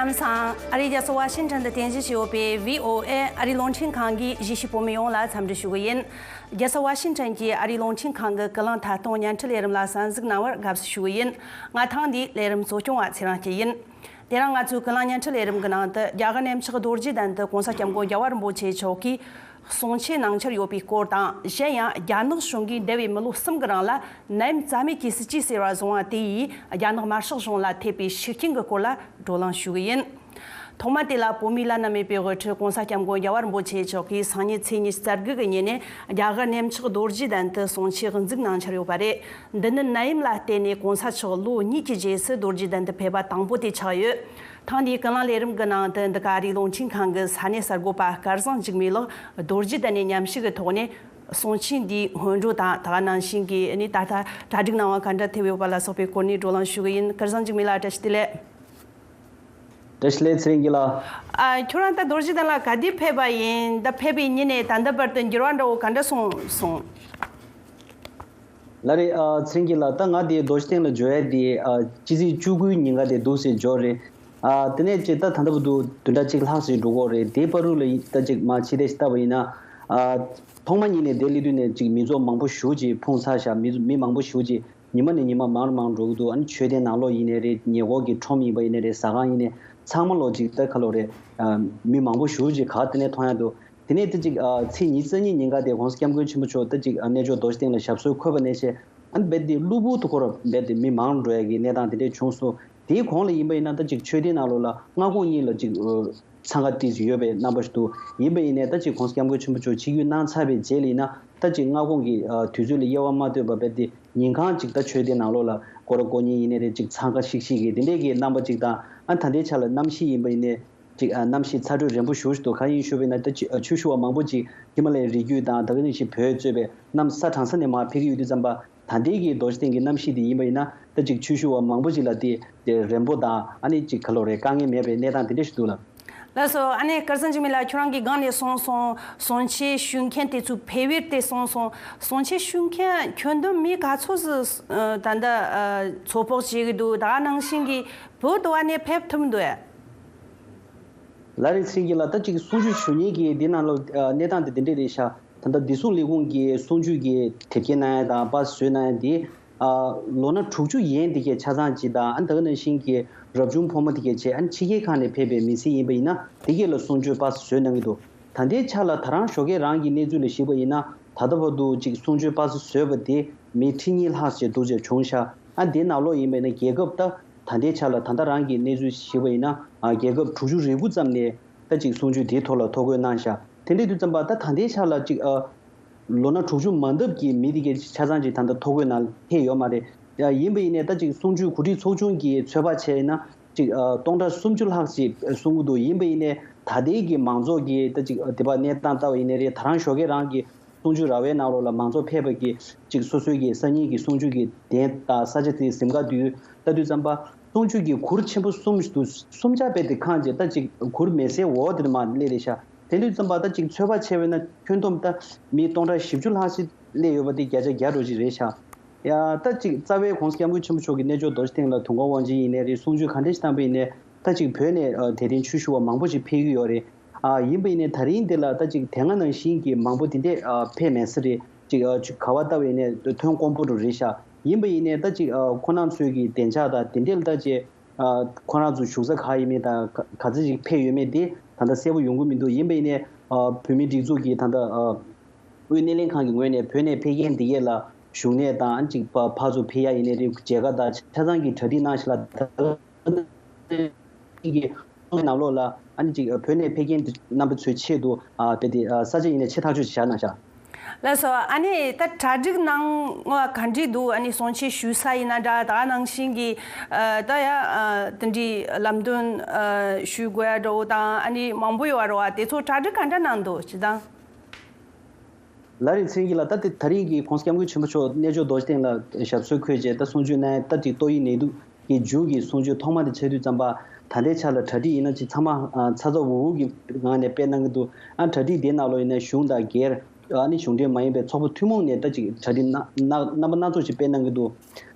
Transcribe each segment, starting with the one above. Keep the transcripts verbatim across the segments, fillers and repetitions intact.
ལམ་སང་ཨ་རིའི་རྒྱལ་ས་ཝ་ཤིང་ཊོན་དུ་རྟེན་གཞི་བྱས་ཡོད་པའི་བྷི་ཨོ་ཨེ་ཨ་རིའི་རླུང་འཕྲིན་ཁང་གི་གཞིས་བྱེས་བོད་མི་ཡོངས་ལ་འཚམས་འདྲི་ཞུ་གི་ཡིན། རྒྱལ་ས་ཝ་ཤིང་ཊོན་གྱི་ཨ་རིའི་རླུང་འཕྲིན་ཁང་གི་ཀུན་གླེང་ཐད་གཏོང་བརྙན་འཕྲིན་ལས་རིམ་ལ་གསན་གཟིགས་གནང་བར་དགའ་བསུ་ཞུ་གི་ཡིན། ང་ཐེངས་འདིའི་ལས་རིམ་གཙོ་སྐྱོང་བ་ཚེ་རིང་སྐྱིད་ཡིན། དེ་རིང་ང་ཚོའི་ཀུན་གླེང་བརྙན་འཕྲིན་ལས་རིམ་གྱི་ནང་དུ་རྒྱ་གར་གནས་མཆོག་རྡོ་རྗེ་གདན་དུ་༸གོང་ས་༸སྐྱབས་མགོན་རྒྱལ་བ་རིན་པོ་ཆེ་མཆོག་གིས་གསུང་ཆོས་གནང་འཆར་ཡོད་པའི་སྐོར་དང་། གཞན་ཡང་རྒྱ་ནག་གཞུང་གིས་འདས་པའི་མི་ལོ་གསུམ་གྱི་རིང་ལ་ནད་ཡམས་རྩ་མེད་ཀྱི་སྲིད་ཇུས་སྲོལ་བཟུང་བ་དེ་ཡིས་རྒྱ་ནག་དམར་ཤོག་གཞུང་ལ་ཐེབས་པའི་ཤུགས་རྐྱེན་གྱི་སྐོར་ལ་བགྲོ་གླེང་ཞུ་གི་ཡིན། ཐོག་མ་དེ་ལ་བོད་མིའི་བླ་ན་མེད་པའི་དབུ་ཁྲིད་༸གོང་ས་༸སྐྱབས་མགོན་རྒྱལ་བ་རིན་པོ་ཆེ་མཆོག་གིས་སང་ཉིན་ཚེས་ཉི་ཤུ་རྩ་དགུ་གི་ཉིན་ནས་རྒྱ་གར་གནས་མཆོག་རྡོ་རྗེ་གདན་དུ་གསུང་ཆོས་དབུ་འཛུགས་གནང་འཆར་ཡོད་པ་རེད། འདི་ནི་ནད་ཡམས་ལ་བརྟེན་ནས་༸གོང་ས་མཆོག་ལོ་གཉིས་ཀྱི་རྗེས་སུ་རྡོ་རྗེ་གདན་དུ་ཕེབས་པ་དང་པོ་དེ་ཆགས་ཡོད། ཐེངས་འདིའི་ཀུན་གླེང་ལས་རིམ་གྱི་ནང་དུ་འདི་ག་ཨ་རིའི་རླུང་འཕྲིན་ཁང་གི་ས་གནས་གསར་འགོད་པ་སྐལ་བཟང་འཇིགས་མེད་ལགས་རྡོ་རྗེ་གདན་ནས་མཉམ་ཞུགས་ཀྱི་ཐོག་ནས་གསུང་ཆོས་འདིའི་སྔོན་འགྲོ་དང་། ད་ག་ནང་བཞིན་གྱི་ནི་ད་ལྟ་གྲ་སྒྲིག་གནང་བ་ག་འདྲ་ཐེབས་ཡོད་པ་ལ་སོགས་པའི་སྐོར་ནས་བགྲོ་གླེང་ཞུ་གི་ཡིན། སྐལ་བཟང་འཇིགས་མེད་ལགས་བཀྲ་ཤིས་བདེ་ལེགས། བཀྲ་ཤིས་བདེ་ལེགས་ཚེ་རིང་སྐྱིད་ལགས། ཨ། ཁྱོད་རང་ད་རྡོ་རྗེ་གདན་ལ་ག་དུས་ཕེབས་པ་ཡིན། ད་ཕེབས་པའི་ཉིན་ནས་ད་ལྟ་བར་དུ་འགྱུར་བ་འདྲ་བོ་ག་འདྲ་སོང་སོང་། ལགས་རེད། ཨ། ཚེ་རིང་སྐྱིད་ལགས། ད་ང་དེ་རྡོ་རྗེ་གདན་ལ་འབྱོར་ཡ་དེ། ཨ། སྤྱི་ཚེས་བཅུ་དགུའི་ཉིན་ཀ་དེ་འདུག་སེ་འབྱོར་རེད། ཨ། དེ་ནས་ཅིག་ད་ད་ལྟ་བར་དུ་བདུན་ཕྲག་གཅིག་ལྷག་ཙམ་འགྲོ་གི་ཡོད་རེད། དེའི་བར་དུ་ལ་ད་ཅིག་མ་ཕྱི་བལྟས་ཤིག་བལྟས་པ་ཡིན་ན། ཨ། ཐོག་མ་ཉིད་ནས་དེ་སླེབས་དུས་ནས་ཅིག་མི་ཚོགས་མང་པོ་ཞེ་པོ་ཅིག་འཕུང་ཚར་ཤག་མི་མི་མང་པོ་ཞེ་པོ་ཅིག་ཉི་མ་ནས་ཉི་མ་མང་རུ་མང་རུ་འགྲོ་གི་འདུག་ཨ་ནི་མཆོད་རྟེན་ནང་ལོགས་ཡིན་ནའི་རེད། ཉེ་འཁོར་གྱི་ཁྲོམ་ཡིན་པ་ཡིན་ནའི་རེད། ཟ་ཁང་ཡིན་ནའི་ཚང་མ་ལོགས་ཅིག་ད་ག་ལོག་རེད། ཨ། མི་མང་པོ་ཞེ་པོ་ཅིག་ག་དེ་ནས་མཐོང་ཡ་འདུག་དེ་ནས་དེ་ཅིག་ཨ། ཚེས་ཉི་ཤུ་རྩ་གཉིས་ཉིན་ཀ་དེ་༸གོང་ས་༸སྐྱབས་མགོན་ཆེན་པོ་མཆོག་ད་ཅིག་ཨ། གནས་མཆོག་རྡོ་རྗེ་གདན་ལ་ཞབས་སོར་འཁོད་པ་ནས་བྱས། ཨ་ནི་རྦད་དེ་གློ་བུར་དུ་ཁོ་ར་རྦད་དེ་མི་མང་རུ་འགྲོ་ཡ་གི་གནས་སྟངས་དེ་འདྲས་བྱུང་སོང་། དེའི་གོང་ལ་ཡིན་པ་ཡིན་ན་ད་ཅིག་མཆོད་རྟེན་ནང་ལོགས་ལ་སྔ་དགོང་གཉིས་ལ་ཅིག་ཨ། འཚང་ཁ་ཏོག་ཙམ་ཡོད་པའི་རྣམ་པ་ཞིག་འདུག་ཡིན་པ་ཡིན་ནའི་ད་ཅིག་༸གོང་ས་༸སྐྱབས་མགོན་ཆེན་པོ་མཆོག་ཆིབས་བསྒྱུར་གནང་ཚར་བའི་རྗེས་ལ་ཡིན་ན། ད་ཅིག་སྔ་དགོང་གི་ཨ། དུས་ཚོད་ལ་དབྱེ་བ་མ་ལྟོས་པར་རྦད་དེ་ཉིན་གང་ཅིག་ད་མཆོད་རྟེན་ནང་ལོགས་ལ་སྐོར་ར་སྐོར་མཁན་ཡིན་ནའི་རེད། ཅིག་འཚང་ཁ་ཤིག་ཤིག་གི་དེ་འདྲས་ཀྱི་རྣམ་པ་ཅིག་དང་། ཨ། ད་ལྟའི་ཆ་ལ་གནམ་གཤིས་ཡིན་པ་ཡིན་ནའི་ཅིག་ཨ། གནམ་གཤིས་ཚ་དྲོད་རན་པོ་ཞེ་པོ་ཞིག་འདུག་གང་ཡིན་ཞུས་པ་ཡིན་ན་ད་ཅིག་ཨ། ཆོས་ཞུ་བ་མང་པོ་ཅིག་ཧི་མ་ལ་ཡའི་རི་རྒྱུད་དང་། ད་ག་ནང་བཞིན་བོད་གཙོས་པའི་གནམ་ས་གྲང་ས་ནས་མར་ཕེབས་ཀྱི་ཡོད་དུས་ཙམ་པ། ད་ལྟའི་གི་རྡོ་རྗེ་གདན་གྱི་གནམ་གཤིས་དེ་ཡིན་པ་ཡིན་ན་ད་ཅིག་ཆོས་ཞུ་བ་མང་པོ་ཅིག་ལ་དེ་དེ་རན་པོ་དང་། ཨ་ནི་ཅིག་ག་ལོག་རེད། དཀའ་ངལ་མེད་པའི་གནས་སྟངས་དེ་འདྲ་ཞིག་འདུག་ལགས། ལགས་སོ། ཨ་ནི་སྐལ་བཟང་འཇིགས་མེད་ལགས། ཁྱོད་རང་གིས་སྒང་ནས་གསུངས་སོང་། གསུང་ཆོས་ཞུ་མཁན་དེ་ཚོའི་ཕེབས་ཡུལ་དེ་གསུངས་སོང་། གསུང་ཆོས་ཞུ་མཁན་ཁྱོན་བསྡོམས་མི་ག་ཚོད་ཟིག་ད་ལྟ་ཚོད་དཔག་བྱེད་ཀྱི་འདུག་ད་ག་ནང་བཞིན་གྱི་བོད་དུ་བ་ནས་ཕེབས་ཐུབ་འདུག་ལགས་རེད། ཚེ་རིང་སྐྱིད་ལགས། ད་ཅིག་གསུང་ཆོས་ཞུ་མཁན་གྱི་འདི་ནང་ལོགས་ཨ། གནས་སྟངས་དེ་འདི་འདྲས་རེད་ཤག་ད་ལྟ་བདེ་སྲུང་ལས་ཁུངས་ཀྱིས་གསུང་ཆོས་ཀྱི་དེབ་སྐྱེལ་གནང་ཡ་དང་པར་བཟོས་གནང་ཡ་དེ། ཨ། ལོ་ན་དྲུག་ཅུ་ཡན་དེ་གས་ཆ་ཚང་ཅིག་དང་། ཨ། ད་ག་ནང་བཞིན་གྱི་རབ་བྱུང་ཕོ་མོ་དེ་གས་བྱས། ཨ་ནི་ཕྱི་རྒྱལ་ཁག་ནས་ཕེབས་པའི་མི་སེར་ཡིན་པ་ཡིན་ན་དེ་གས་ལ་གསུང་ཆོས་པར་བཟོས་གནང་གི་འདུག་ད་ལྟའི་ཆ་ལ་ད་རང་ཞོགས་ཀས་རང་གི་གནས་ཚུལ་ལ་གཞིགས་པ་ཡིན་ན། ད་ལྟ་བར་དུ་ཅིག་གསུང་ཆོས་པར་བཟོས་པ་དེ་མི་ཁྲི་གཉིས་ལྷག་ཅིག་འདུག་ཅེས་བྱུང་ཤག་ཨ། དེའི་ནང་ལོགས་ཡིན་པ་ཡིན་ན་རྒྱལ་ཁབ་ད། ད་ལྟའི་ཆ་ལ་ད་ལྟ་རང་གི་གནས་ཚུལ་ཞིག་པ་ཡིན་ན། ཨ། རྒྱལ་ཁབ་དྲུག་ཅུ་རེ་དགུ་ཙམ་ནས་ད་ཅིག་གསུང་ཆོས་དེའི་ཐོག་ལ་ཐོ་འགོད་གནང་ཤག་དེ་འདྲའི་དུས་ཙམ་པ་ད་ད་ལྟའི་ཆ་ལ་ཅིག་ཨ། ལོ་ན་དྲུག་ཅུ་མ་འདབ་ཀྱི་མི་དེ་གའི་ཆ་ཚང་ཅིག་ད་ལྟ་ཐོ་འགོད་ནང་ལ་ཕེབས་ཡོད་མ་རེད། ཡ། ཡིན་པ་ཡིན་ནའི་ད་ཅིག་གསུང་ཆོས་གོ་སྒྲིག་ཚོགས་ཆུང་གིས་ཚོད་དཔག་བྱས་ཡིན་ན་ཅིག་ཨ། སྟོང་ཕྲག་སུམ་ཅུ་ལྷག་ཅིག་གསུང་གི་འདུག་ཡིན་པ་ཡིན་ནའི་ད་ལྟའི་གི་མང་ཚོགས་ཀྱི་ད་ཅིག་དེ་བ་གནས་སྟངས་ལྟ་བ་ཡིན་ནའི་རེད། ད་རང་ཞོགས་ཀས་རང་གི་གསུང་ཆོས་ར་བའི་ནང་ལོགས་ལ་མང་ཚོགས་ཕེབས་པ་གི་ཅིག་སོ་སོའི་གི་སང་ཉིན་གྱི་གསུང་ཆོས་ཀྱི་གདན་དང་ས་ཆ་དེ་གཟིམ་ཁང་དུ་ལྟ་དུས་ཙམ་པ། གསུང་ཆོས་ཀྱི་གུར་ཆེན་པོ་གསུམ་ཞིག་འདུག་གསུམ་ཆ་རྦད་དེ་ཁེངས་བྱས། ད་ཅིག་གུར་མེད་སའི་འོག་དེར་མར་སླེབས་རེད་ཤག་དེ་དུས་ཙམ་པ་ད་ཅིག་ཚོད་དཔག་བྱས་པ་ཡིན་ན་ཁྱོན་བསྡོམས་ད་མི་སྟོང་ཕྲག་བཞི་བཅུ་ལྷག་ཞིག་སླེབས་ཡོད་པ་དེ་བརྒྱ་ཆ་བརྒྱ་འགྲོ་ཅིག་རེད་ཤག་ཡ། ད་ཅིག་རྩ་བའི་༸གོང་ས་༸སྐྱབས་མགོན་ཆེན་པོ་མཆོག་གི་གནས་མཆོག་རྡོ་རྗེ་གདན་ལ་དུས་འཁོར་དབང་ཆེན་ཡིན་ནའི་རེད། གསུང་ཆོས་ག་འདྲ་ཞིག་བཏང་པ་ཡིན་ནའི་ད་ཅིག་བོད་ནས་ཨ། དད་ལྡན་ཆོས་ཞུ་བ་མང་པོ་ཞིག་ཕེབས་ཀྱི་ཡོད་རེད། ཨ། ཡིན་པ་ཡིན་ནའི་ད་རིང་འདི་ལ་ད་ཅིག་དེ་སྔ་ནང་བཞིན་གྱི་མང་པོ་དེ་འདྲས་ཨ། ཕེབས་མེད་ས་རེད། ཅིག་ཨ། ག་བ་ལྟ་བ་ཡིན་ནའི་ཐོན་དཀོན་པོ་རུ་རེད་ཤག་ཡིན་པ་ཡིན་ནའི་ད་ཅིག་ཨ། ཁོ་རང་ཚོའི་གི་བདེ་འཇགས་དང་དེ་འདྲས་ལ་ལྟ་བྱས། ཨ། ཁོ་རང་ཚོ་བཞུགས་ས་ག་ཡིན་མིན་དང་ག་ག་ཚོད་ཅིག་ཕེབས་ཡོད་མེད་དེ་ད་ལྟ་གསལ་པོ་ཡོང་གི་མི་འདུག་ཡིན་པ་ཡིན་ནའི་ཨ། བོད་མིའི་སྒྲིག་འཛུགས་ཀྱི་ད་ལྟ་ཨ། དབུས་སྣེ་ལེན་ཁང་གི་ངོས་ནས་བོད་ནས་ཕེབས་མཁན་འདི་གས་ལ་བཞུགས་གནས་དང་ཅིག་ཕ་ཕར་ཚུར་ཕེབས་ཡ་ཡིན་ནའི་རེད། མཇལ་ཁ་དང་ཆ་ཚང་གི་གྲ་སྒྲིག་གནང་ཞིག་ལ་ད་གི་ནང་ལོགས་ལ་ཨ་ནི་ཅིག་བོད་ནས་ཕེབས་མཁན་རྣམ་པ་ཚོའི་ཆེད་དུ་ཨ། དཔེ་དེ་ཨ། ས་ཆ་ཡིན་ནའི་ཆེ་ཐག་ཆོད་ཅིག་བཞག་གནང་ཤག་ལགས་སོ། ཨ་ནི་ད་གྲ་སྒྲིག་གནང་བ་ག་འདྲས་འདུག་ཨ་ནི་གསུང་ཆོས་ཞུ་ས་ཡིན་ན་འདྲ། ད་ག་ནང་བཞིན་གྱི་ཨ། ད་ཡ་ཨ། དེ་འདྲའི་ལམ་སྟོན་ཨ། ཞུ་དགོས་ཡ་འདྲ་བོ་དང་། ཨ་ནི་མང་པོ་ཡོད་པ་རེད་བ། དེ་ཚོ་གྲ་སྒྲིག་ག་འདྲ་གནང་འདུག་སྤྱིར་བཏང་། ལགས་རེད། ཚེ་རིང་སྐྱིད་ལགས། ད་དེ་ད་རིང་གི་༸གོང་ས་༸སྐྱབས་མགོན་ཆེན་པོ་མཆོག་གནས་མཆོག་རྡོ་རྗེ་གདན་ལ་ཞབས་སོར་འཁོད་རྗེས་ད་གསུང་ཆོས་གནང་ཡ། ད་ཅིག་ཏོག་དབྱིབས་ནད་དུག་གི་མཇུག་གི་གསུང་ཆོས་ཐོག་མ་དེ་ཆགས་དུས་ཙམ་པ། ད་ལྟའི་ཆ་ལ་གྲ་སྒྲིག་ཡིན་ན་ཅིག་ཚང་མ་ཨ། ཚ་ཚ་འུར་འུར་གྱི་ངང་ནས་སྤེལ་གནང་གི་འདུག་ཨ། གྲ་སྒྲིག་དེའི་ནང་ལོགས་ཡིན་ན་གཞུང་དང་སྒེར་ ཨ་ནི་གཞུང་འབྲེལ་མ་ཡིན་པའི་ཚོགས་པ་ཐུན་མོང་ནས་ད་ཅིག་གྲ་སྒྲིག་སྣ་སྣ་རྣམ་པ་སྣ་ཚོགས་ཤིག་སྤེལ་གནང་གི་འདུག་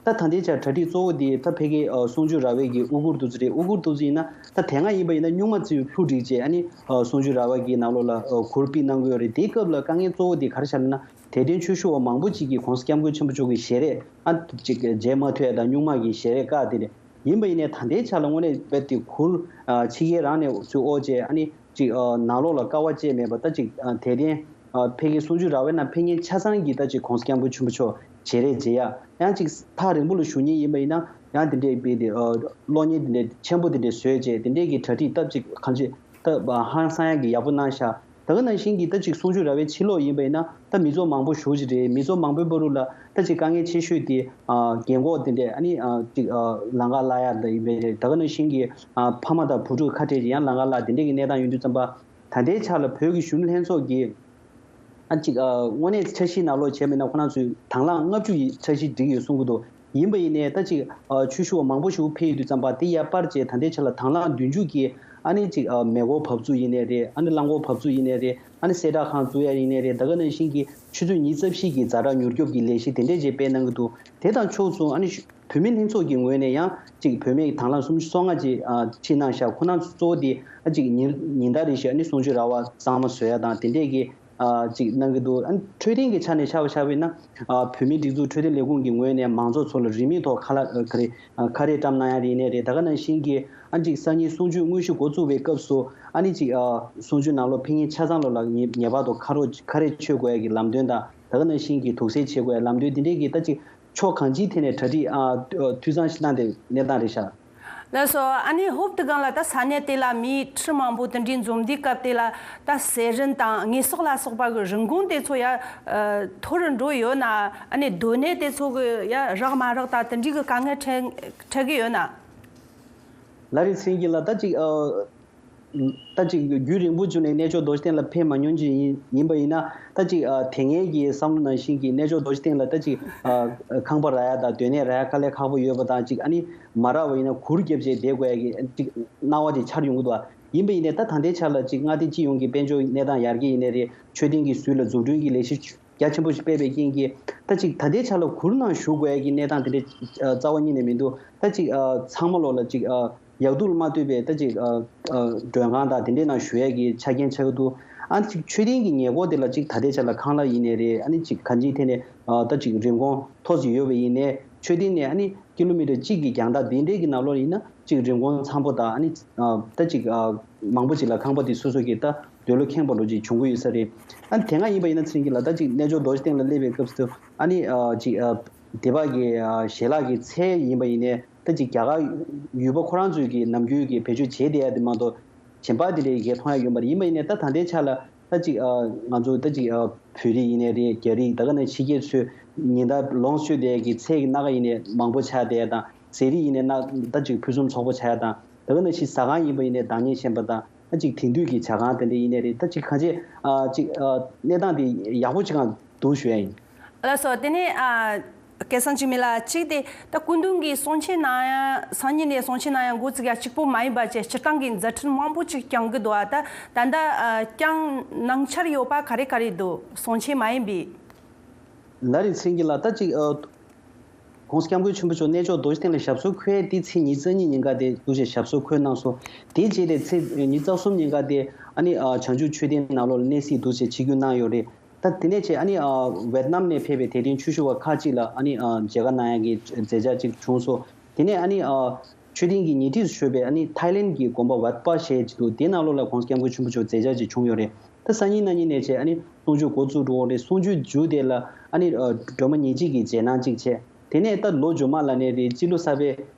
ད་ད་ལྟའི་ཆར་གྲ་སྒྲིག་གཙོ་བོ་དེ་ད་ཕ་གི་ཨ་གསུང་ཆོས་ར་བའི་གི་དབུ་གུར་དེ་ཚོ་རེད། དབུ་གུར་དེ་ཚོ་ཡིན་ན་ད་དེ་སྔ་ཡིན་པ་ཡིན་ན་སྨྱུག་མ་བཙུགས་ལྷུ་བསྒྲིགས་བྱས། ཨ་ནི་ཨ་གསུང་ཆོས་ར་བ་གི་ནང་ལོགས་ལ་ཨ་གུར་ཕུབ་གནང་གི་ཡོད་རེད། དེའི་སྐབས་ལ་དཀའ་ངལ་གཙོ་བོ་དེ་ག་རེ་ཆགས་ལབ་ན། དད་ལྡན་ཆོས་ཞུ་བ་མང་པོ་ཅིག་གིས་༸གོང་ས་༸སྐྱབས་མགོན་ཆེན་པོ་མཆོག་གི་ཞལ་རས་ཨ་ཅིག་མཇལ་མ་ཐུབ་ཡ་དང་། སྨྱུག་མ་གི་ཞལ་རས་བཀག་དེ་རེད། ཡིན་པ་ཡིན་ནའི་ད་ལྟའི་ཆ་ལ་དངོས་གནས་རྦད་དེ་གུར་ཨ་ཕྱི་རྒྱལ་རང་ནས་ཚུར་དབོར་བྱས། ཨ་ནི་ཅིག་ཨ་ནང་ལོགས་ལ་ཀ་བ་བཅས་མེད་པ། ད་ཅིག་ཨ་དད་ལྡན་ཨ་ཕ་གི་གསུང་ཆོས་ར་བའི་ནང་ཕེབས་མཁན་ཆ་ཚང་གིས་ད་ཅིག་༸གོང་ས་༸སྐྱབས་མགོན་ཆེན་པོ་མཆོག་ཞལ་རས་མཇལ་ཡ། ཡང་ཅིག་ཐག་རིང་པོ་ལ་བཞུགས་མཁན་ཡིན་པ་ཡིན་ན་ཡང་དེ་འདྲའི་རྦད་དེ་ཨ་གློག་བརྙན་དེ་འདྲའི་ཆེན་པོ་དེ་འདྲའི་བཟོས་བྱས། དེ་འདྲའི་གི་གྲ་སྒྲིག་སྟབས་ཅིག་གང་ཅི་ད་ཧང་སང་ཡ་གི་ཡག་པོ་གནང་ཤག་ད་ག་ནང་བཞིན་གྱི་ད་ཅིག་གསུང་ཆོས་ར་བའི་ཕྱི་ལོགས་ཡིན་པ་ཡིན་ན་ད་མི་ཚོགས་མང་པོ་ཞེ་པོ་ཅིག་རེད། མི་ཚོགས་མང་པོའི་བར་དུ་ལ་ད་ཅིག་དཀའ་ངལ་ཆེ་ཤོས་དེ་ཨ་རྒན་གོག་དེ་འདྲས་ཨ་ནི་ཨ་ཅིག་ཨ་ལམ་ཁ་བརླག་ཡ་ད་ཡིན་པ་རེད། ད་ག་ནང་བཞིན་གྱི་ཨ་ཕ་མ་དང་བུ་ཕྲུག་ཁ་བྲལ་ཅིག་ཡང་ལམ་ཁ་བརླག་དེ་འདྲས་ཀྱི་གནས་སྟངས་ཡོང་དུས་ཙམ་པ། ད་ལྟའི་ཆ་ལ་བོད་ཀྱི་གཞོན་ནུ་ལྷན་ཚོགས་ཀྱིས་ཨ་ཅིག་ཨ་དངོས་གནས་འཆར་གཞིའི་ནང་ལོགས་བྱས་པ་ཡིན་ན་ཁོ་རང་ཚོས་དང་བླངས་ལྔ་བཅུ་ཡི་འཆར་གཞི་བསྒྲིགས་ཡོད་གསུང་གི་འདུག་ཡིན་པ་ཡིན་ནའི་ད་ཅིག་ཨ་ཆོས་ཞུ་བ་མང་པོ་ཞིག་ཕེབས་ཡོང་དུས་ཙམ་པ་དེ་ཡར་སྤར་བྱས། ད་ལྟའི་ཆ་ལ་དང་བླངས་བདུན་ཅུ་གི་ཨ་ནི་ཅིག་ཨ་མེ་འཁོར་བབས་ཚུགས་ཡིན་ནའི་རེད། ཨ་ནི་རླངས་འཁོར་བབས་ཚུགས་ཡིན་ནའི་རེད། ཨ་ནི་གསལ་བསྒྲགས་ཁང་བཙུགས་ཡ་ཡིན་ནའི་རེད། ད་ག་ནང་བཞིན་གྱི་ཆུ་ཚོད་ཉི་ཤུ་རྩ་བཞི་གི་ཛ་དྲག་མྱུར་སྐྱོབ་ཀྱི་ལས་གཞི་དེ་འདྲས་ཅིག་སྤེལ་གནང་གི་འདུག་དེ་དང་ཕྱོགས་མཚུངས་ཨ་ནི་བོད་མི་ལྷན་ཚོགས་ཀྱི་ངོས་ནས་ཡང་ཅིག་བོད་མི་དང་བླངས་སུམ་ཅུ་སོ་ལྔ་ཅིག་ཨ་ཁྲིད་གནང་ཤག་ཁོ་རང་ཚོ་གཙོ་བོ་དེ་ཨ་ཅིག་ཉིན་ཉིན་ལྟར་རེ་བཞིན་ཨ་ནི་གསུང་ཆོས་ར་བ་གཙང་མ་བཟོ་ཡ་དང་དེ་འདྲས་ཀྱི་ཨ་ཅིག་གནང་གི་འདུག་ཨ་ནི་འཕྲོད་བསྟེན་གྱི་ཆ་ནས་ཆ་བཞག་པ་ཡིན་ན་ཨ་བོད་མིའི་སྒྲིག་འཛུགས་འཕྲོད་བསྟེན་ལས་ཁུངས་ཀྱི་ངོས་ནས་མང་ཚོགས་ཚོ་ལ་རིན་མེད་ཐོག་ཁ་ལག་ཨ་ག་རེ་ཨ་ཁ་རས་བཀྲམ་གནང་ཡ་ཡིན་ནའི་རེད། ད་ག་ནང་བཞིན་གྱི་ཨ་ཅིག་སང་ཉིན་གསུང་ཆོས་དངོས་གཞི་འགོ་བཙུགས་པའི་སྐབས་སུ་ཨ་ནི་ཅིག་ཨ་གསུང་ཆོས་ནང་ལོགས་ཕེབས་མཁན་ཆ་ཚང་ལོ་ལ་ངེས་ངེས་པར་དུ་ཁ་རོག་ཁ་རས་མཆོད་དགོས་ཡ་གི་ལམ་སྟོན་དང་། ད་ག་ནང་བཞིན་གྱི་དུག་སེལ་བྱེད་དགོས་ཡ་ལམ་སྟོན་དེ་འདྲས་ཀྱི་ད་ཅིག་ཕྱོགས་གང་ཅིའི་ཐད་ནས་གྲ་སྒྲིག་ཨ་འཐུས་ཚང་ཞིག་གནང་བསྡད་གནས་སྟངས་རེད་ཤག་ལགས་སོ། ཨ་ནི་ཧོབ་ཏེ་སྒང་ལ་ད་ས་གནས་དེ་ལ་མི་ཁྲི་མང་པོ་དེ་འདྲའི་འཛོམས་དུས་སྐབས་དེ་ལ་ད་ཟས་རིན་དང་དངོས་ཟོག་ལ་སོགས་པ་གི་རིན་གོང་དེ་ཚོ་ཡ་ཨ་མཐོ་རུ་འགྲོ་ཡོད་ན། ཨ་ནི་སྡོད་གནས་དེ་ཚོ་གི་ཡ་རག་མ་རག་ད་དེ་འདྲའི་གི་དཀའ་ངལ་འཕྲད་འཕྲད་གི་ཡོད་ན། ལགས་རེད། ཚེ་རིང་ལགས། ད་ཅིག་ཨ་ད་ཅིག་རྒྱུན་རིང་པོ་བྱུང་ནས་གནས་མཆོག་རྡོ་རྗེ་གདན་ལ་ཕེབས་མ་མྱོང་ཅིག་ཡིན་ཡིན་པ་ཡིན་ན། ད་ཅིག་ཨ་དེ་སྔའི་གི་བསམ་བློ་ནང་བཞིན་གྱི་གནས་མཆོག་རྡོ་རྗེ་གདན་ལ་ད་ཅིག་ཨ་ཁང་པ་རག་ཡ་དང་སྡོད་གནས་རག་ཡ་དཀའ་ལས་ཁག་པོ་ཡོད་པ་དང་། ཅིག་ཨ་ནི་མ་རག་པ་ཡིན་ན་གུར་བརྒྱབ་བྱས་བསྡད་དགོས་ཡ་གི་ཅིག་སྣང་བ་དེ་འཆར་ཡོང་གི་འདུག་ཡིན་པ་ཡིན་ནའི་ད་ད་ལྟའི་ཆ་ལ་ཅིག་མངའ་སྡེ་སྤྱི་ཡོངས་ཀྱི་དཔལ་འབྱོར་གནས་སྟངས་ཡར་རྒྱས་ཡིན་ནའི་རེད། འཕྲོད་བསྟེན་གྱི་ཟུར་ལ་འཛུགས་སྐྲུན་གྱི་ལས་གཞི་རྒྱ་ཆེན་པོ་ཞིག་སྤེལ་བའི་རྐྱེན་གྱིས། ད་ཅིག་ད་ལྟའི་ཆ་ལ་གུར་ནང་བཞུགས་དགོས་ཡ་གི་གནས་སྟངས་དེ་འདྲའི་ཨ་རྩ་བ་ཉིད་ནས་མི་འདུག་ད་ཅིག་ཨ་ཚང་མ་ལོག་ལ་ཅིག་ཨ་ཡག་སྡུག་མ་ལྟོས་པའི་ད་ཅིག་ཨ་ཨ་མགྲོན་ཁང་དང་དེ་འདྲའི་ནང་བཞུགས་ཡ་གི་ཆ་རྐྱེན་ཆགས་ཀྱི་འདུག་ཨ་ནི་ཅིག་མཆོད་རྟེན་གྱི་ཉེ་འཁོར་དེ་ལ་ཅིག་ད་ལྟའི་ཆ་ལ་ཁང་གླ་ཡིན་ནའི་རེད། ཨ་ནི་ཅིག་གང་ཅིའི་ཐད་ནས་ཨ་ད་ཅིག་རིན་གོང་མཐོ་ཙམ་ཡོད་པ་ཡིན་ནའི། མཆོད་རྟེན་ནས་ཨ་ནི་ཀི་ལོ་མི་ཊར་གཅིག་གི་རྒྱང་ཐག་དེ་འདྲའི་གི་ནང་ལོགས་ཡིན་ན་ཅིག་རིན་གོང་འཚམ་པོ་དང་། ཨ་ནི་ཨ་ད་ཅིག་ཨ་མང་པོ་ཅིག་ལ་ཁང་པ་དེ་སོ་སོ་གི་ད་འདོད་བློ་ཁེངས་པ་འདྲ་ཅིག་བྱུང་གི་ཡོད་ས་རེད། ཨ་ནི་དེ་སྔ་ཡིན་པ་ཡིན་ན་ཚེ་རིང་གི་ལ་ད་ཅིག་གནས་མཆོག་རྡོ་རྗེ་གདན་ལ་སླེབས་པའི་སྐབས་སུ་ཨ་ནི་ཨ་ཅིག་ཨ་སྡེ་པ་གི་ཨ་ཞལ་ལག་གི་ཚལ་ཡིན་པ་ཡིན་ནའི། ད་ཅིག་རྒྱ་གར་ཡུལ་པ་ཁོ་རང་ཚོས་ཀྱི་ནམ་རྒྱུན་གྱི་བེད་སྤྱོད་བྱས་བསྡད་ཡ་དེ་མ་གཏོགས་གཞན་པ་དེ་འདྲའི་གས་མཐོང་ཡ་ཡོད་མ་རེད། ཡིན་པ་ཡིན་ནའི་ད་ད་ལྟའི་ཆ་ལ་ད་ཅིག་ཨ་ང་ཚོ་ད་ཅིག་ཨ་བོད་རིགས་ཡིན་ནའི་རེད། རྒྱ་རིགས། ད་ག་ནང་ཕྱི་རྒྱལ་ཚོས་ཉིན་ལྟར་ལོངས་སྤྱོད་བསྡད་ཀྱི་ཚལ་གྱི་སྣ་ཁ་ཡིན་ནའི་མང་པོ་ཆགས་བསྡད་ཡ་དང་། ཟས་རིགས་ཡིན་ནའི་ན་ད་ཅིག་ཕུན་སུམ་ཚོགས་པོ་ཆགས་ཡ་དང་། ད་ག་ནང་བཞིན་ཟ་ཁང་ཡིན་པ་ཡིན་ནའི་བདག་ཉིད་ཤེས་པ་དང་། ད་ཅིག་དེང་དུས་ཀྱི་ཇ་ཁང་དེ་འདྲ་ཡིན་ནའི་རེད། ད་ཅིག་གང་ཅི་ཨ་ཅིག་ཨ་གནས་སྟངས་དེ་ཡག་པོ་ཅིག་གང་འདུག་ཞུ་ཡ་ཡིན། ལགས་སོ། དེ་ནས་ཨ། སྐལ་བཟང་འཇིགས་མེད་ལགས། གཅིག་དེ་ད་སྐུ་མདུན་གྱིས་གསུང་ཆོས་གནང་ཡ། སང་ཉིན་ནས་གསུང་ཆོས་གནང་ཡ་འགོ་བཙུགས་ཡ་གཅིག་པོ་མ་ཡིན་པ་བྱས་སྤྱིར་བཏང་གི་མཛད་འཕྲིན་མང་པོ་ཅིག་བསྐྱངས་ཀྱི་འདུག་ཨ་ད་ད་ལྟ་ཨ་བསྐྱངས་གནང་འཆར་ཡོད་པ་ག་རེ་ག་རེ་འདུག་གསུང་ཆོས་མ་ཡིན་པའི། ལགས་རེད། ཚེ་རིང་ལགས། ད་ཅིག་ཨ་༸གོང་ས་༸སྐྱབས་མགོན་ཆེན་པོ་མཆོག་གནས་མཆོག་རྡོ་རྗེ་གདན་ལ་ཞབས་སོར་འཁོད་དེ་ཚེས་ཉི་ཤུ་རྩ་གཉིས་ཉིན་ཀ་དེ་འདུག་བྱས་ཞབས་སོར་འཁོད་གནང་སོང་། དེ་རྗེས་དེ་ཚེས་ཉི་ཤུ་རྩ་གསུམ་ཉིན་ཀ་དེ་ཨ་ནི་ཨ་བྱང་ཆུབ་མཆོད་རྟེན་ནང་ལོགས་ལ་གནས་གཟིགས་འདུག་བྱས་ཆིབས་བསྒྱུར་གནང་ཡོད་རེད། ད་དེ་ནས་བྱས་ཨ་ནི་ཨ་ཝེད་ནམ་ནས་ཕེབས་པའི་དད་ལྡན་ཆོས་ཞུ་བ་ཁག་ཅིག་ལ་ཨ་ནི་ཨ་མཇལ་ཁ་གནང་ཡག་གི་མཛད་འཆར་ཅིག་བྱུང་སོང་། དེ་ནས་ཨ་ནི་ཨ་མཆོད་རྟེན་གྱི་ཉེ་འཁྲིས་སུ་ཡོད་པའི་ཨ་ནི་ཐའི་ལེན་གྱི་དགོན་པ་ཝད་པ་ཞེས་ཅིག་འདུག་དེ་ནང་ལོགས་ལ་༸གོང་ས་༸སྐྱབས་མགོན་ཆེན་པོ་མཆོག་མཛད་འཆར་ཅིག་བྱུང་ཡོད་རེད། ད་སང་ཉིན་གནངས་ཉིན་ནས་བྱས་ཨ་ནི་གསུང་ཆོས་འགོ་བཙུགས་འགྲོ་གི་རེད། གསུང་ཆོས་མཇུག་དེ་ལ་ཨ་ནི་ཨ་སྒྲོལ་མ་ཉེར་གཅིག་གི་རྗེས་གནང་ཅིག་བྱས། དེ་ནས་ད་ལོ་རྗེས་མ་ལ་ནས་རེད། སྤྱི་ལོ་གསར་པའི་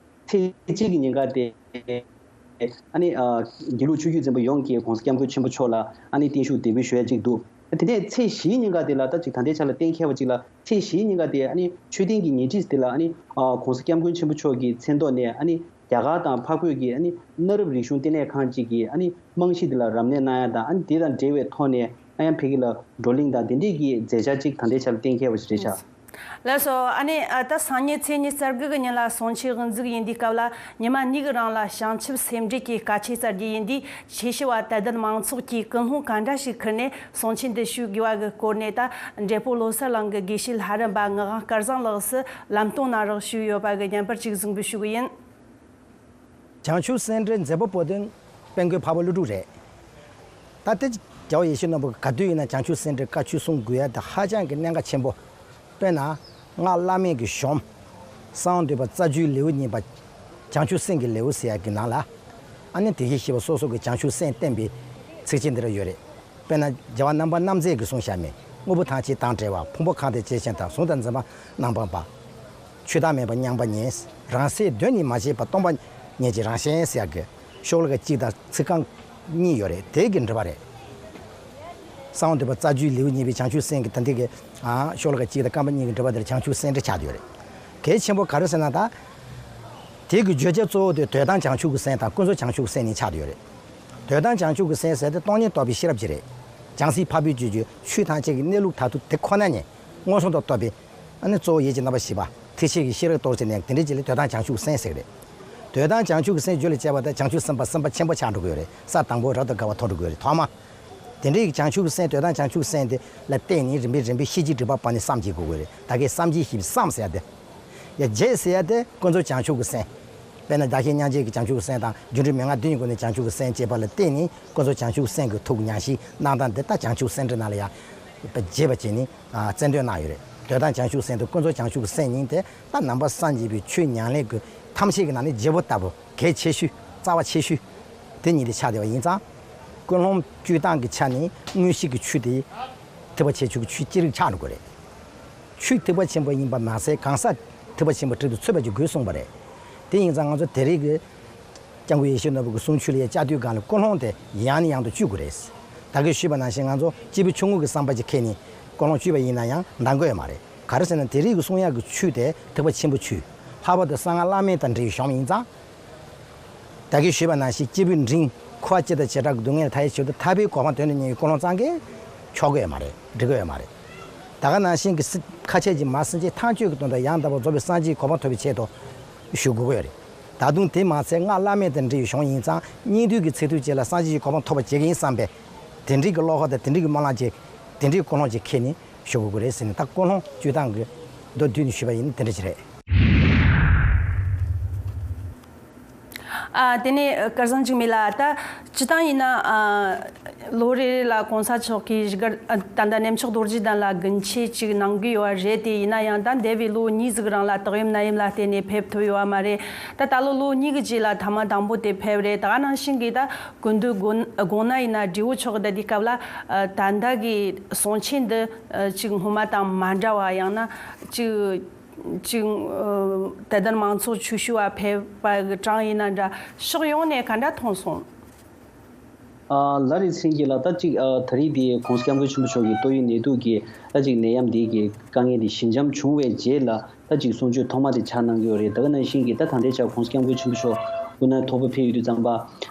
ཚེས་གཅིག་གི་ཉིན་ཀ་དེ་ཨ་ནི་ཨ་དགེ་ལུགས་ཆོས་བརྒྱུད་འཛིན་པ་ཡོངས་ཀྱིས་༸གོང་ས་༸སྐྱབས་མགོན་ཆེན་པོ་མཆོག་ལ་ཨ་ནི་བརྟན་བཞུགས་འདེགས་འབུལ་ཞུ་ཡ་ཅིག་འདུག་དེ་ནས་ཚེས་བཞིའི་ཉིན་ཀ་དེ་ལ་ད་ཅིག་ད་ལྟའི་ཆ་ལ་གཏན་འཁེལ་བ་ཅིག་ལ། ཚེས་བཞིའི་ཉིན་ཀ་དེ་ཨ་ནི་མཆོད་རྟེན་གྱི་ཉེ་འཁྲིས་དེ་ལ་ཨ་ནི་ཨ་༸གོང་ས་༸སྐྱབས་མགོན་ཆེན་པོ་མཆོག་གི་མཚན་ཐོག་ནས་ཨ་ནི་རྒྱ་གར་དང་ཕ་རྒོད་ཀྱི་ཨ་ནི་གནའ་རབས་རིག་གཞུང་ལྟེ་གནས་ཁང་ཅིག་གི་ཨ་ནི་རྨང་གཞི་དེ་ལ་རབ་གནས་གནང་ཡ་དང་། ཨ་ནི་དེ་དང་འབྲེལ་བའི་ཐོག་ནས་ཨ་ཡང་ཕ་གི་ལ་བགྲོ་གླེང་དང་དེ་འདྲས་ཀྱི་མཛད་འཆར་ཅིག་ད་ལྟའི་ཆ་ལ་གཏན་འཁེལ་བ་ཞིག་རེད་ཤག་ལགས་སོ། ཨ་ནི་ཨ་ད་སང་ཉིན་ཚེས་ཉི་ཤུ་རྩ་དགུ་གི་ཉིན་ལ་གསུང་ཆོས་དབུ་འཛུགས་ཡིན་དུས་སྐབས་ལ་ཉི་མ་གཉིས་ཀྱི་རིང་ལ་བྱང་ཆུབ་སེམས་འགྲེལ་གྱི་བཀའ་ཆོས་སྩལ་རྒྱུ་ཡིན་དུས། ཆོས་ཞུ་བ་དད་ལྡན་མང་ཚོགས་ཀྱིས་ཀུན་སློང་ག་འདྲ་ཞིག་ཁུར་ནས་གསུང་ཆོས་འདི་ཞུ་དགོས་པ་གི་སྐོར་ནས། ད་འབྲས་སྤུངས་བློ་གསལ་གླིང་གི་དགེ་བཤེས་ལྷ་རམས་པ་ངག་དབང་སྐལ་བཟང་ལགས་སུ་ལམ་སྟོན་གནང་རོགས་ཞུས་ཡོད་པ་གི་བརྙན་པར་ཅིག་གཟིགས་འབུལ་ཞུ་གི་ཡིན། བྱང་ཆུབ་སེམས་འགྲེལ་མཛད་པ་པོ་དེ་དཔལ་མགོན་འཕགས་པ་ཀླུ་སྒྲུབ་རེད། ད་དེ་རྒྱལ་བ་ཡིད་བཞིན་ནོར་བུ་ག་དུས་ཡིན་ན་བྱང་ཆུབ་སེམས་འགྲེལ་བཀའ་ཆོས་གསུང་དགོས་ཡ་དེ་ཧ་ཅང་གི་གནད་འགག་ཆེན་པོ། དཔེར་ན། སྔགས་བླ་མེད་ཀྱི་གཞུང་། གསང་བ་འདུས་པ་རྩ་རྒྱུད་ལེའུ་གཉིས་པ། བྱང་ཆུབ་སེམས་ཀྱི་ལེའུ་ཟེར་ཡ་གི་ནང་ལ། ཨ་ནི་དེ་བཞིན་གཤེགས་པ་སོ་སོ་གི་བྱང་ཆུབ་སེམས་བསྟན་པའི་ཚིགས་བཅད་འདི་ར་ཡོད་རེད། དཔེར་ན་རྒྱལ་བ་རྣམ་པར་སྣང་མཛད་ཀྱིས་གསུངས་བཞག་མི། དངོས་པོ་ཐམས་ཅད་དང་བྲལ་བ། ཕུང་པོ་གང་དེ་སྐྱེ་ཞིང་དག་གཟུགས་དང་འཛིན་པ་རྣམ་སྤངས་པ། ཆོས་བདག་མེད་པ་མཉམ་པ་ཉིད། རང་སའི་གདོན་ཉིད་མ་སྐྱེས་པ། སྟོང་པ་ཉིད་ཀྱི་རང་བཞིན་ཟེར་ཡག་གི་ཤོ་ལོ་ཀ་གཅིག་དང་ཚིག་རྐང་གཉིས་ཡོད་རེད། དེ་གི་འགྲེལ་པ་རེད། གསང་བ་འདུས་པ་རྩ་རྒྱུད་ལེའུ་གཉིས་པའི་བྱང་ཆུབ་སེམས་ཀྱི་ད་འདི་གི་ཨ་ཤོ་ལོ་ཀ་གཅིག་དང་རྐང་པ་གཉིས་ཀྱི་འགྲེལ་པ་དེར་བྱང་ཆུབ་སེམས་འགྲེལ་ཆགས་བསྡད་ཡོད་རེད། གལ་ཆེན་པོ་ག་རེ་ཟེར་ན། ད་དེ་གི་བརྗོད་བྱ་གཙོ་བོ་དེ་འདོད་དང་བྱང་ཆུབ་ཀྱི་སེམས་དང་ཀུན་རྫོབ་བྱང་ཆུབ་ཀྱི་སེམས་གཉིས་ཆགས་བསྡད་ཡོད་རེད། འདོད་དང་བྱང་ཆུབ་ཀྱི་སེམས་ཟེར་དེ་སྟོང་ཉིད་རྟོགས་པའི་ཤེས་རབ་ཅིག་རེད། བྱང་སེམས་འཕགས་པའི་སྤྱོད་བརྒྱུད་ཆོས་ཐམས་ཅད་ཀྱི་གནས་ལུགས་མཐར་ཐུག་དེ་ཁོ་ན་ཉིད་མངོན་སུམ་དུ་རྟོགས་པའི། ཨ་ནི་གཙོ་བོ་ཡིད་ཀྱི་རྣམ་པར་ཤེས་པ། ཐེག་ཆེན་གྱི་ཤེས་རབ་རྟོགས་བྱེད་ནས་དེ་འདྲའི་ཅིག་ལ་འདོད་དང་བྱང་ཆུབ་སེམས་ཟེར་གི་རེད། འདོད་དང་བྱང་ཆུབ་ཀྱི་སེམས་རྒྱུད་ལ་སྐྱེས་པ་དང་བྱང་ཆུབ་སེམས་དཔའ་སེམས་དཔའ་ཆེན་པོ་ཆགས་འགྲོ་གི་ཡོད་རེད། ས་དང་པོ་རབ་ཏུ་དགའ་བ་ཐོབ་འགྲོ་གི་ཡོད་རེད། ཐོག་མ། དེ་འདྲའི་བྱང་ཆུབ་ཀྱི་སེམས་འདོད་དང་བྱང་ཆུབ་ཀྱི་སེམས་དེ་ལ་བརྟེན་ནས་རིམ་པས་རིམ་པས་ཤེས་བྱའི་སྒྲིབ་པ་སྤངས་ནས་བསམ་གྱིས་དགོས་ཀྱི་རེད། ད་གིན་བསམ་གྱིས་ཤེས་པའི་བསམ་ཟེར་ཡ་དེ། ཡ་རྗེས་ཟེར་ཡ་དེ་ཀུན་རྫོབ་བྱང་ཆུབ་ཀྱི་སེམས། དཔེར་ན་བདག་གཞན་མཉམ་བརྗེ་གི་བྱང་ཆུབ་ཀྱི་སེམས་དང་རྒྱུ་འབྲས་མན་ངག་བདུན་གྱི་སྒོ་ནས་བྱང་ཆུབ་ཀྱི་སེམས་སྐྱེས་པ་ལ་བརྟེན་ནས་ཀུན་རྫོབ་བྱང་ཆུབ་ཀྱི་སེམས་ཀྱི་ཐུགས་ཀྱི་ཉམས་བཞེས་གནང་སྟངས་དེ་ད་བྱང་ཆུབ་སེམས་འགྲེལ་ནང་ལ་ཡང་རྒྱས་པ་བྱས་ནས་རྩལ་འདོན་གནང་ཡོད་རེད། འདོད་དང་བྱང་ཆུབ་སེམས་དང་ཀུན་རྫོབ་བྱང་ཆུབ་ཀྱི་སེམས་གཉིས་དེ་ད་ནང་པ་སངས་རྒྱས་པའི་ཆོས་ཉམས་ལེན་གྱི་ཐམས་ཅད་ཀྱི་ནང་ནས་རྒྱས་པོ་ལྟ་བུ་གལ་ཆེ་ཤོས་རྩ་བ་ཆེ་ཤོས་དེ་གཉིས་དེ་ཆགས་བསྡད་པ་ཡིན་ཙང་། ཀུན་སློང་སྤྱོད་སྟངས་ཀྱི་ཆ་ནས་དངོས་གཞི་གི་ཆོས་དེ་ཐེག་པ་ཆེ་ཆུང་གི་ཆོས་ཅི་རིགས་ཆགས་འགྲོ་གི་རེད། ཆོས་ཐེག་པ་ཆེན་པོ་ཡིན་པ་མ་ཟད་གང་ཟག་ཐེག་པ་ཆེན་པོ་སྒྲིག་ཏུ་ཚུད་པ་ཅིག་དགོས་གསུངས་པ་རེད། དེ་ཡིན་ཙང་ང་ཚོ་དེ་རིང་གི་སྐྱབས་མགོན་ཡེ་ཤེས་ནོར་བུ་གི་གསུང་ཆོས་ལ་ཡ་བཅར་དུས་སྒང་ལ་ཀུན་སློང་དེ་ཡང་ནས་ཡང་དུ་བཅོས་དགོས་རེད། ད་གིན་ཞུས་པ་ནང་བཞིན་ང་ཚོ་སྐྱེས་བུ་ཆུང་ངུ་གི་བསམ་པ་ཅིག་འཁྱེར་ནས་ཀུན་སློང་བཅོས་པ་ཡིན་ན་ཡང་འདང་གི་ཡོད་མ་རེད། ག་རེ་ཟེར་ན་དེ་རིང་གི་གསུང་ཡག་གི་ཆོས་དེ་ཐེག་པ་ཆེན་པོའི་ཆོས། ལྷག་པར་དུ་གསང་སྔགས་བླ་མེད་དང་འབྲེལ་བའི་གཞུང་ཡིན་ཙང་། ད་གིན་ཞུས་པ་ནང་བཞིན་སྐྱེས་བུ་འབྲིང་འཁོར་བ་སྤྱི་དང་བྱེ་བྲག་གི་སྡུག་བསྔལ་མཐའ་ཡས་ཆེད་དུ་ཐར་པའི་གོ་འཕང་དོན་དུ་གཉེར་བའི་ཀུན་སློང་ཙམ་གྱིས་ཆོག་གི་ཡོད་མ་རེད། འགྲིག་གི་ཡོད་མ་རེད། ད་ག་ནང་བཞིན་གྱི་སྲིད་ཁ་ཆད་ཀྱིས་མ་ཟིན་ཅིང་ཐག་གཅོད་ཀྱི་དོན་དུ་ཡང་དག་པར་རྫོགས་པའི་སངས་རྒྱས་ཀྱི་གོ་འཕང་ཐོབ་པའི་ཆེད་དུ་ཞུ་དགོས་ཀྱི་ཡོད་རེད། ད་དུང་དེ་མ་ཚད་སྔགས་བླ་མེད་དང་འབྲེལ་བའི་གཞུང་ཡིན་ཙང་སྙིགས་དུས་ཀྱི་ཚེ་ཐུང་ཅིག་ལ་སངས་རྒྱས་ཀྱི་གོ་འཕང་ཐོབ་པར་བྱེད་ཀྱི་ཡིན་བསམ་པའི་དེ་འདྲའི་གི་བློ་ཁོག་དང་དེ་འདྲའི་གི་སྨོན་ལམ་ཅིག་དེ་འདྲའི་ཀུན་སློང་ཅིག་འཁྱེར་ནས་ཞུ་དགོས་ཀྱི་རེད་ཟེར་ནས། ད་ཀུན་སློང་བཅོས་སྟངས་ཀྱི་མདོར་བསྡུས་ནས་ཞུས་པ་ཡིན་ན་དེ་འདྲ་ཅིག་རེད། ཨ། དེ་ནས་སྐལ་བཟང་འཇིགས་མེད་ལགས། ད་སྤྱིར་བཏང་ཡིན་ན། ཨ། ལོ་རེ་རེ་ལ་གོང་ས་མཆོག་གིས་བཞུགས་སྒར། ཨ། ད་ལྟ་གནས་མཆོག་རྡོ་རྗེ་གདན་ལ་དགུན་ཆོས་ཅིག་གནང་གི་ཡོད་པ་རེད་དེ། ཡིན་ན་ཡང་ད་འདས་པའི་ལོ་གཉིས་ཟིག་རིང་ལ་དུས་ཡུན་ནད་ཡམས་ལ་བརྟེན་ནས་ཕེབས་ཐུབ་ཡོད་པ་མ་རེད། ད་ད་ལོ་ལོ་གཉིས་ཀྱི་རྗེས་ལ་ཐེངས་མ་དང་པོ་དེ་ཕེབས་རེད། ད་ག་ནང་བཞིན་གྱི་ད་སྐུ་མདུན་དགོངས་དགོངས་ན་ཡིན་ན་དྲིལ་བུ་མཆོག་གི་ད་དེ་སྐབས་ལ། ཨ། ད་ལྟ་གི་གསུང་ཆོས་འདི། ཨ། ཅིག་སྔོན་མ་དང་མ་འདྲ་བ། ཡང་ན་ཅིག་ཅིག་ཨ། དད་ལྡན་མང་ཚོགས་ཆོས་ཞུ་བ་ཕེབས་པ་གི་གྲངས་ཡིན་ན་འདྲ། ཕྱོགས་ཡོངས་ནས་ག་འདྲ་མཐོང་སོང་། ཨ། ལགས་རེད། ཚེ་རིང་སྐྱིད་ལགས། ད་ཅིག་ཨ། ད་རེས་འདི་༸གོང་ས་༸སྐྱབས་མགོན་ཆེན་པོ་མཆོག་གི་ཏོག་དབྱིབས་ནད་དུག་གི་ད་ཅིག་ནད་ཡམས་འདི་གི་དཀའ་ངལ་འདི་ཞི་འཇམ་བྱུང་བའི་རྗེས་ལ་ད་ཅིག་གསུང་ཆོས་ཐོག་མ་དེ་ཕྱག་གནང་གི་ཡོད་རེད། ད་ག་ནང་བཞིན་གྱི་ད་ད་ལྟའི་ཆར་༸གོང་ས་༸སྐྱབས་མགོན་ཆེན་པོ་མཆོག་སྐུ་ན་ཐོག་པ་ཕེབས་ཡོད་དུས་ཙམ་པ།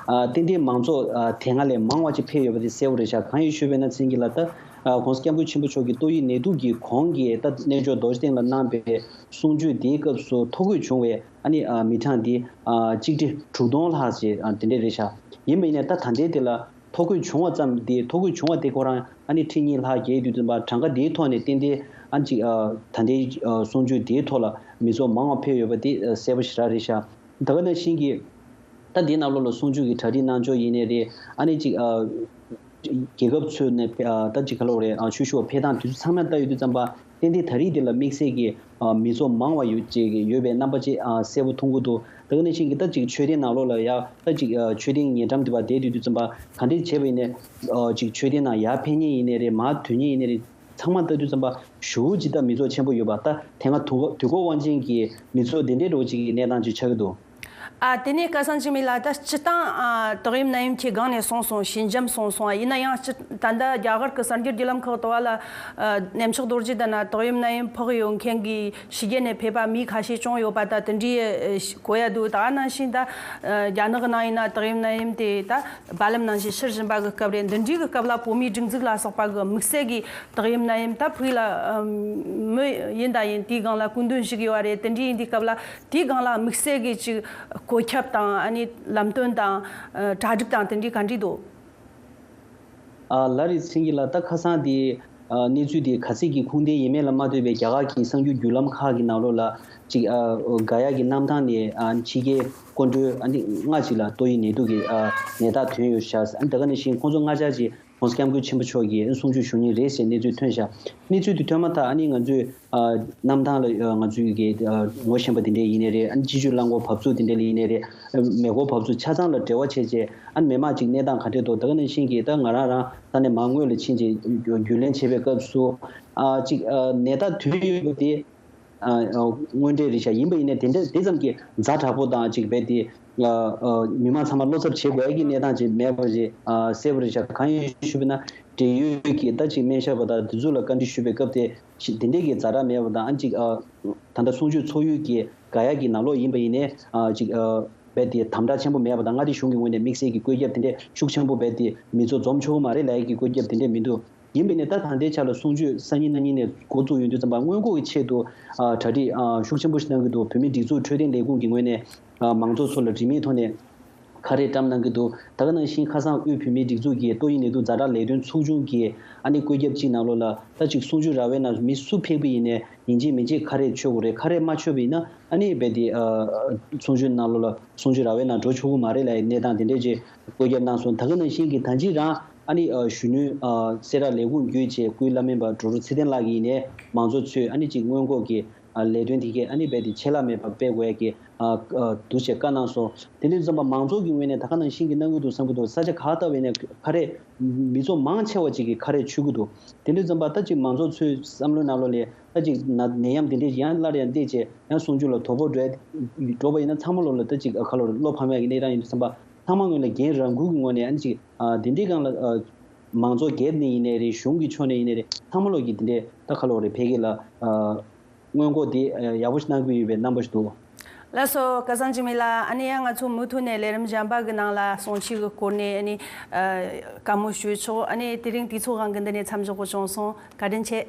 ཨ། ཏན་ཏན་མང་ཚོགས་ཨ། དེ་སྔ་ལས་མང་བ་ཅིག་ཕེབས་ཡོད་པ་དེ་གསལ་པོ་རེད་ཤག་གང་ཡིན་ཞུས་པ་ཡིན་ན་ཚེ་རིང་སྐྱིད་ལགས། ད་ཨ། ༸གོང་ས་༸སྐྱབས་མགོན་ཆེན་པོ་མཆོག་གི་ཏོག་དབྱིབས་ནད་དུག་གི་གོང་གི་ད་རྣལ་འབྱོར་རྡོ་རྗེ་གདན་ལ་གནང་པའི་གསུང་ཆོས་དེའི་སྐབས་སུ་ཐོ་འགོད་བྱུང་བའི་ཨ་ནི་ཨ། མི་གྲངས་འདི་ཨ། ཆིག་ཁྲི་དྲུག་སྟོང་ལྷག་ཅིག་ཨ། དེ་འདྲས་རེད་ཤག་ཡིན་པ་ཡིན་ནའི་ད་ད་ལྟའི་དེ་ལ་ཐོ་འགོད་བྱུང་བ་ཙམ་དེ། ཐོ་འགོད་བྱུང་བ་དེ་ཁོ་རང་ཨ་ནི་ཁྲི་གཉིས་ལྷག་བརྒལ་དུས་ཙམ་པ་གྲངས་ཀ་དེའི་ཐོག་ནས་ཏན་ཏན་ཨ་ནི་ཅིག་ཨ། ད་ལྟའི་ཨ། གསུང་ཆོས་དེའི་ཐོག་ལ་མི་ཚོགས་མང་བ་ཕེབས་ཡོད་པ་དེ་ཨ། གསལ་པོ་ཞེ་དྲག་རེད་ཤག་ད་ག་ནང་བཞིན་གྱི་ད་འདིའི་ནང་ལོགས་ལ་གསུང་ཆོས་ཀྱི་གྲ་སྒྲིག་གནང་ཕྱོགས་ཡིན་ནའི་རེད། ཨ་ནི་ཅིག་ཨ། རྒྱལ་ཁབ་ཚོ་ནས་ཨ། ད་ཅིག་ག་ལབ་དགོས་རེད། ཨ། ཆོས་ཞུ་བ་ཕེབས་སྟངས་དེ་ཚོ་ཚང་མ་ལྟ་ཡོང་དུས་ཙམ་པ་ཏན་ཏན་ད་རེས་འདི་ལ་དམིགས་བསལ་གྱི་ཨ། མི་ཚོགས་མང་བ་ཡོད་ཅིག་ཡོད་པའི་རྣམ་པ་ཅིག་ཨ། གསལ་པོ་མཐོང་གི་འདུག་ད་ག་ནང་བཞིན་གྱི་ད་ཅིག་མཆོད་རྟེན་ནང་ལོགས་ལ་ཡ་ད་ཅིག་ཨ། མཆོད་རྟེན་ཉེ་འགྲམ་དེ་བར་བསྡད་དུས་དུས་ཙམ་པ་ག་འདྲས་བྱས་པ་ཡིན་ནའི་ཨ། ཅིག་མཆོད་རྟེན་ནང་ཡར་ཕེབས་མཁན་ཡིན་ནའི་རེད། མར་ཐོན་མཁན་ཡིན་ནའི་རེད། ཚང་མ་ལྟ་དུས་ཙམ་པ་ཞེ་པོ་ཅིག་ད་མི་ཚོགས་ཆེན་པོ་ཡོད་པ། ད་དེ་སྔ་དུས་འཁོར་དུས་འཁོར་དབང་ཆེན་གྱི་མི་ཚོགས་དེ་འདྲའི་འདྲ་བོ་ཅིག་གི་གནས་སྟངས་ཅིག་ཆགས་ཀྱི་འདུག་ཨ། དེ་ནས་སྐལ་བཟང་འཇིགས་མེད་ལགས། ད་སྤྱིར་བཏང་ཨ་ཏོག་དབྱིབས་ནད་ཡམས་ཁྱེད་སྒང་ནས་གསུངས་སོང་། ཞི་འཇམ་གསུངས་སོང་། ཡིན་ན་ཡང་སྤྱི་ད་ལྟ་རྒྱ་གར་གྱི་གསར་འགྱུར་བརྒྱུད་ལམ་ཁག་ཏུ་བ་ལ་ཨ་ནེམ་ཆོག་རྡོ་རྗེ་ད་ན་ཏོག་དབྱིབས་ནད་ཡམས་ཕོག་ཡོད་མཁན་གྱི་ཕྱི་རྒྱལ་ནས་ཕེབས་པ་མི་ཁ་ཤས་བྱུང་ཡོད་པ་ད་དེ་འདྲའི་ཨ་གོ་ཡ་འདུག། ད་ག་ནང་བཞིན་ད་ཨ་རྒྱ་ནག་གི་ནང་ཡིན་ན་ཏོག་དབྱིབས་ནད་ཡམས་དེ་ད་རྦ་རླབས་ནང་བཞིན་ཤར་བཞིན་པ་གི་སྐབས་རེད། འདི་འདྲའི་གི་སྐབས་ལ་བོད་མིའི་སྒྲིག་འཛུགས་ལ་སོགས་པ་གི་དམིགས་བསལ་གྱི་ཏོག་དབྱིབས་ནད་ཡམས་ད་ཕུགས་ལ་ཨ་མི་ཡིན་ད་ཡིན་དེའི་སྒང་ལ་སྐུ་མདུན་ཞིག་ཡོད་རེད། དེ་འདྲའི་ཡིན་དུས་སྐབས་ལ་དེའི་སྒང་ལ་དམིགས་བསལ་གྱི་ཅིག་བཀོད་ཁྱབ་དང་ཨ་ནི་ལམ་སྟོན་དང་ཨ་གྲ་སྒྲིག་དང་དེ་འདྲའི་ག་འདྲ་འདུག། ཨ་ལགས་རེད། སེང་གེ་ལགས། ད་ཁ་སང་དེ་ཨ་གནས་ཚུལ་དེ་ག་ཚད་ཀྱི་ཁུངས་ལྡན་ཡིན་མིན་ལ་མ་ལྟོས་པའི་རྒྱ་གར་གྱི་གསར་འགྱུར་བརྒྱུད་ལམ་ཁག་གི་ནང་ལོགས་ལ་ཅིག་ཨ་ག་ཡ་གི་གནམ་ཐང་ནས་ཨ་ཕྱི་རྒྱལ་སྐུ་མགྲོན་ཨ་ནི་ལྔ་ཅིག་ལ་ཏོག་དབྱིབས་ནད་དུག་གི་ཨ་ནད་རྟགས་ཐོན་ཡོད་ཤག། ཨ་ནི་ད་ག་ནང་བཞིན་ཁོང་ཚོ་ལྔ་ཆ་ཅིག་༸གོང་ས་༸སྐྱབས་མགོན་ཆེན་པོ་མཆོག་གིས་གསུང་ཆོས་ཞུ་མཁན་རེད་ཟེར་གནས་ཚུལ་ཐོན་ཤག། གནས་ཚུལ་དེ་ཐོན་མ་ཐག་ཨ་ནི་ང་ཚོས་ཨ་གནམ་ཐང་ལ་ཨ་ང་ཚོའི་གི་ཨ་ངོ་ཤེས་པ་དེ་འདྲས་ཡིན་ནའི་རེད། ཨ་ནི་སྤྱི་སྤྱོད་རླངས་འཁོར་བབས་ཚུགས་དེ་འདྲས་ལ་ཡིན་ནའི་རེད། ཨ་མེ་འཁོར་བབས་ཚུགས་ཆ་ཚང་ལ་འབྲེལ་བ་བྱས་རྗེས་ཨ་ནི་མི་མང་ཅིག་གནས་སྟངས་ག་འདྲས་འདུག། ད་ག་ནང་བཞིན་གྱི་ད་ང་རང་རང་ས་གནས་མར་སྔོན་ལ་ཕྱིན་རྗེས་རྒྱུས་ལོན་བྱེད་པའི་སྐབས་སུ་ཨ་ཅིག་ཨ་ནད་རྟགས་ཐོན་ཡོད་པ་དེ། ཨ་ཨ་དངོས་འབྲེལ་རེད་ཤག། ཡིན་པ་ཡིན་ནའི་དེ་འདྲ་དེ་ཙམ་གྱི་ཛ་དྲག་པོ་དང་ཅིག་རྦད་དེ་ཨ་ཨ་མི་མང་ཚང་མ་བློ་འཚབ་བྱེད་དགོས་ཡ་གི་གནས་སྟངས་ཅིག་མེད་པ་ཞིག་ཨ་གསལ་པོ་རེད་ཤག། གང་ཡིན་ཞུས་པ་ན་འབྲེལ་ཡོད་ཀྱི་ད་ཅིག་སྨན་ཞབས་པ་དང་དེ་ཚོ་ལ་བཀའ་འདྲི་ཞུས་པའི་སྐབས་དེ་ཞིག་དེ་འདྲས་ཀྱི་ཛ་དྲག་མེད་པ་དང་ཨ་ཅིག་ཨ་ད་ལྟ་གསུང་ཆོས་ཚོགས་ཡུལ་གྱི་ག་ཡ་གི་ནང་ལོགས་ཡིན་པ་ཡིན་ནའི་ཨ་ཅིག་ཨ་རྦད་དེ་དམ་དྲག་ཆེན་པོ་མེད་པ་དང་མངའ་སྡེ་གཞུང་གི་ངོས་ནས་དམིགས་བསལ་གྱི་བཀོད་ཁྱབ་དེ་འདྲས་ཤུགས་ཆེན་པོ་རྦད་དེ་མི་ཚོ་འཛོམས་ཆོག་གི་མ་རེད་ལབ་ཡ་གི་བཀོད་ཁྱབ་དེ་འདྲས་མི་འདུག། ཡིན་པས་ནས་ད་ད་ལྟའི་ཆ་ལ་གསུང་ཆོས་སང་ཉིན་གནངས་ཉིན་ནས་འགོ་བཙུགས་ཡོང་དུས་ཙམ་པ་སྔོན་འགོག་གི་ཆེད་དུ་ཨ་གྲ་སྒྲིག་ཨ་ཤུགས་ཆེན་པོ་ཞིག་གནང་གི་འདུག། བོད་མིའི་སྒྲིག་འཛུགས་འཕྲོད་བསྟེན་ལས་ཁུངས་ཀྱི་ངོས་ནས་ཨ་མང་ཚོགས་ཚོ་ལ་རིན་མེད་ཐོག་ནས་ཁ་རས་བཀྲམ་གནང་གི་འདུག། ད་ག་ནང་བཞིན་ཁ་སང་དབུས་བོད་མིའི་སྒྲིག་འཛུགས་ཀྱི་ཏོག་དབྱིབས་ནད་དུག་ཛ་དྲག་ལས་དོན་ཚོགས་ཆུང་གི་ཨ་ནི་བཀོད་ཁྱབ་ཅིག་ནང་ལོགས་ལ་ད་ཅིག་གསུང་ཆོས་ར་བའི་ནང་མི་སུ་ཕེབས་པ་ཡིན་ནའི་ཡིན་གཅིག་མིན་གཅིག་ཁ་རས་མཆོད་དགོས་རེད། ཁ་རས་མ་མཆོད་པ་ཡིན་ན་ཨ་ནི་རྦད་དེ་ཨ་གསུང་ཆོས་ནང་ལོགས་ལ་གསུང་ཆོས་ར་བའི་ནང་འགྲོ་ཆོག་གི་མ་རེད་ལབ་ཡའི་གནས་སྟངས་དེ་འདྲས་ཅིག་བཀོད་ཁྱབ་གནང་སོང་། ད་ག་ནང་བཞིན་གྱི་ད་ཅི་རང་ཨ་ནི་ཨ་གཞོན་ནུ་ཨ་སེ་ར་ལས་ཁུངས་བརྒྱུད་བྱས་སྐུའི་བླ་སྨན་པ་འབྲོག་རུ་ཚེ་བརྟན་ལགས་ཀྱིས་ནས་མང་ཚོགས་ཚོས་ཨ་ནི་ཅིག་སྔོན་འགོག་གི་ཨ་ལས་དོན་དེ་གས་ཨ་ནི་རྦད་དེ་ཆད་ལྷག་མེད་པར་སྤེལ་དགོས་ཡ་གི་ཨ་ཨ་འདུག་ཅེས་བཀའ་གནང་སོང་། དེ་འདྲ་ཙམ་པ་མང་ཚོགས་ཀྱི་ངོས་ནས་ད་ག་ནང་བཞིན་གྱི་གནང་གི་འདུག་བསམ་གྱི་འདུག། ས་ཆ་ག་ལྟ་བས་ནས་ཁ་རས་མི་ཚོགས་མང་ཆེ་བ་ཅིག་གིས་ཁ་རས་མཆོད་ཀྱི་འདུག། དེ་འདྲ་ཙམ་པ་ད་ཅིག་མང་ཚོགས་ཚོའི་བསམ་བློའི་ནང་ལོགས་ལ་ད་ཅིག་ན་ནད་ཡམས་དེ་འདྲས་ཡང་སླར་ཡང་འདས་བྱས་ཡང་གསུང་ཆོས་ལ་དོ་ཕོག་འགྲོ་འགྲོ་བ་ཡིན་ན་ཚང་མ་ལོག་ལ་ད་ཅིག་ཨ་ཁ་ལོ་བློ་ཕམ་ཡག་གི་གནས་སྟངས་ཡིན་དུས་ཙམ་པ་ཚང་མ་ངོས་ལ་འགན་རང་འཁུར་གྱི་ངོས་ནས་ཨ་ནི་ཅིག་ཨ་དེ་འདྲའི་སྒང་ལ་ཨ་མང་ཚོགས་སྒེར་ནས་ཡིན་ནའི་རེད། གཞུང་གི་ཕྱོགས་ནས་ཡིན་ནའི་རེད། ཚང་མ་ལོག་གིས་དེ་འདྲའི་ད་ཁ་ལོ་རེ་འཕེལ་རྒྱས་ལ་ཨ་སྔོན་འགོག་དེ་ཨ་ཡག་པོ་ཞིག་གནང་གི་ཡོད་པའི་རྣམ་པ་ཞིག་འདུག། ལགས་སོ། སྐལ་བཟང་འཇིགས་མེད་ལགས། ཨ་ནི་ཡང་ང་ཚོ་མུ་མཐུད་ནས་ལས་རིམ་གཞན་པ་གི་ནང་ལ་གསུང་ཆོས་ཀྱི་སྐོར་ནས་ཨ་ནི་ཨ་བཀའ་མོལ་ཞུས་ཆོག། ཨ་ནི་དེ་རིང་དུས་ཚོད་དབང་གིས་འདི་ནས་མཚམས་འཇོག་དགོས་བྱུང་སོང་། བཀའ་དྲིན་ཆེ།